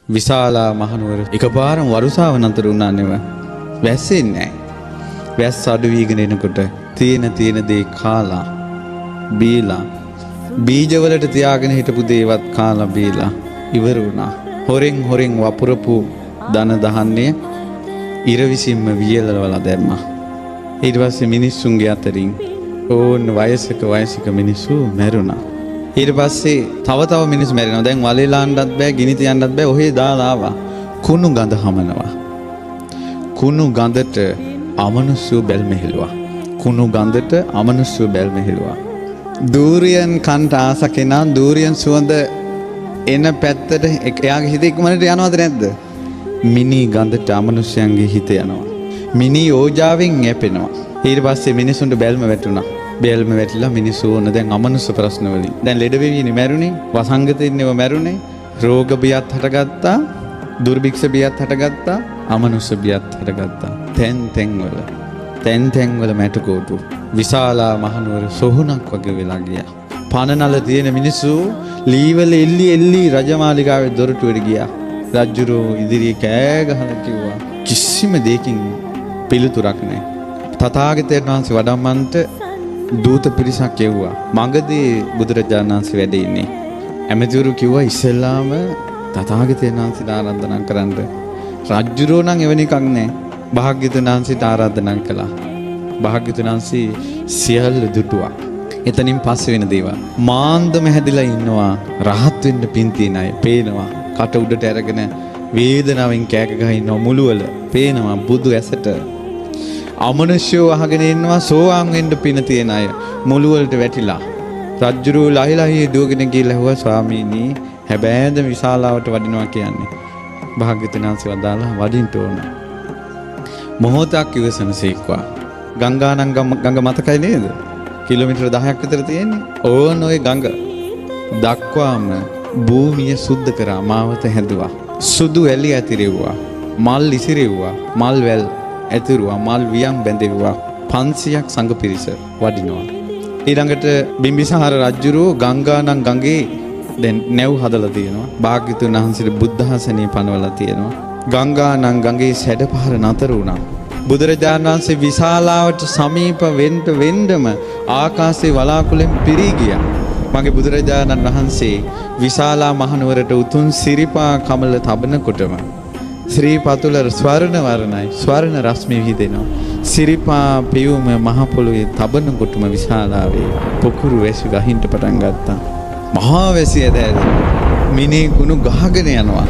විශාලා මහනුවර එකපාරම වරුසාව නතර වුණා නෙව. වැස්සෙන්නේ නැහැ. වැස්ස අඩු වීගෙන එනකොට තියෙන තියෙන දේ කාලා බීලා බීජවලට තියාගෙන හිටපු දේවත් කාලා බීලා ඉවර වුණා. හොරෙන් හොරෙන් වපුරපු ධන දහන්නේ ඉර විසින්ම වියලවලා දැම්මා. ඊට පස්සේ මිනිස්සුන්ගේ අතරින් ඕන වයසක වයසක මිනිස්සු මැරුණා. ඊට පස්සේ තව තව මිනිස්සු මැරෙනවා. දැන් වලේ ලාන්නත් බෑ, ගිනි තියන්නත් බෑ. ඔහේ දාලා ආවා. කුණු ගඳ හමනවා. කුණු ගඳට අමනුෂ්‍යෝ බැල්ම හෙළුවා. කුණු ගඳට අමනුෂ්‍යෝ බැල්ම හෙළුවා. දූරියන් කන්ට ආස කෙනා දූරියන් සුවඳ එන පැත්තට එයාගේ හිත ඉක්මනට යනවද නැද්ද? මිනි ගඳට අමනුෂ්‍යයන්ගේ හිත යනවා. මිනි ඕජාවෙන් යැපෙනවා. ඊට පස්සේ මිනිසුන්ට බැල්ම වැටුණා. බැල්ම වැටිලා මිනිස්සු ඕන දැන් අමනුෂ්‍ය ප්‍රශ්න වලින්. දැන් ලෙඩ වෙවිනේ මැරුණේ, වසංගතෙන්නේව මැරුණේ, රෝග බියත් හටගත්තා, දුර්භික්ෂ බියත් හටගත්තා, අමනුෂ්‍ය බියත් හටගත්තා. තැන් තැන් වල තැන් තැන් වල මැටුකෝටු විශාලා මහනුවර සොහොනක් වගේ වෙලා ගියා. පණ නල තියෙන මිනිස්සු ලීවල එල්ලි එල්ලි රජමාලිගාවේ දොරටුවට ගියා. රජුරෝ ඉදිරියේ කෑ ගහලා කිව්වා කිසිම දෙයකින් පිළිතුරක් නැහැ. තථාගතයන් වහන්සේ වඩම්මන්ට දූත පිරිසක් එව්වා. මගදී බුදුරජාණන් වහන්සේ වැඩ ඉන්නේ. ඇමතිවරු කිව්වා ඉස්සෙල්ලාම තථාගතයන් වහන්සේට ආරාධනා කරන්න. රජුරෝ නම් එවැනි එකක් නැහැ. භාග්‍යතුන් වහන්සේට ආරාධනා කළා. භාග්‍යතුන් වහන්සේ සියල්ල දුටුවා. එතනින් පස්සේ වෙන දේවල්. මාන්දම හැදිලා ඉන්නවා රහත් වෙන්න පින් තියන අය. පේනවා. කට උඩට අරගෙන වේදනාවෙන් කෑක ගහ ඉන්නවා මුළුවල. පේනවා බුදු ඇසට. අමනුෂ්‍යෝ අහගෙන ඉන්නවා සෝවාන් වෙන්න පින තියන අය මුළු වලට වැටිලා. රජ්ජුරුවෝ ලහි ලහි දුවගෙන ගිහලා ඇහුවා ස්වාමීනි හැබෑද විශාලාවට වඩිනවා කියන්නේ. භාග්‍යවතුන් වහන්සේ වදාළා වඩින්න ඕන. මොහොතක් ඉවසනසේක්වා. ගංගානම් ගඟ මතකයි නේද? කිලෝමීටර 10ක් විතර තියෙන්නේ. ඕන ඔය ගඟ දක්වාම භූමිය සුද්ධ කරා, මාවත හැදුවා. සුදු වැලි ඇතිරෙව්වා. මල් ඉසිරෙව්වා. මල් වැල් ඇතුරුවා, මල් වියන් බැඳෙව්වා. 500ක් සංඝ පිරිස වඩිනවා. ඊළඟට බිම්බිසාර රජුරෝ ගංගානම් ගඟේ දැන් නැව් හදලා තියෙනවා. භාග්‍යතුන් වහන්සේට බුද්ධාසනය පනවලා තියෙනවා. ගංගානම් ගඟේ සැඩපහර නතර වුණා. බුදුරජාණන් වහන්සේ විශාලාවට සමීප වෙන්න වෙන්නම ආකාශයේ වලාකුළෙන් පිරී ගියා. මගේ බුදුරජාණන් වහන්සේ විශාලා මහනුවරට උතුම් සිරිපා කමල තබනකොටම ශ්‍රී පතුල ස්වර්ණ වර්ණයි, ස්වර්ණ රශ්මි විහිදෙනවා. සිරිපා පියුම මහ පොළොවේ තබනකොටම විශාලාවේ පොකුරු වැසි ගහින්ට පටන් ගත්තා. මහා වැසි ඇද ඇද මිනි කුණු ගහගෙන යනවා.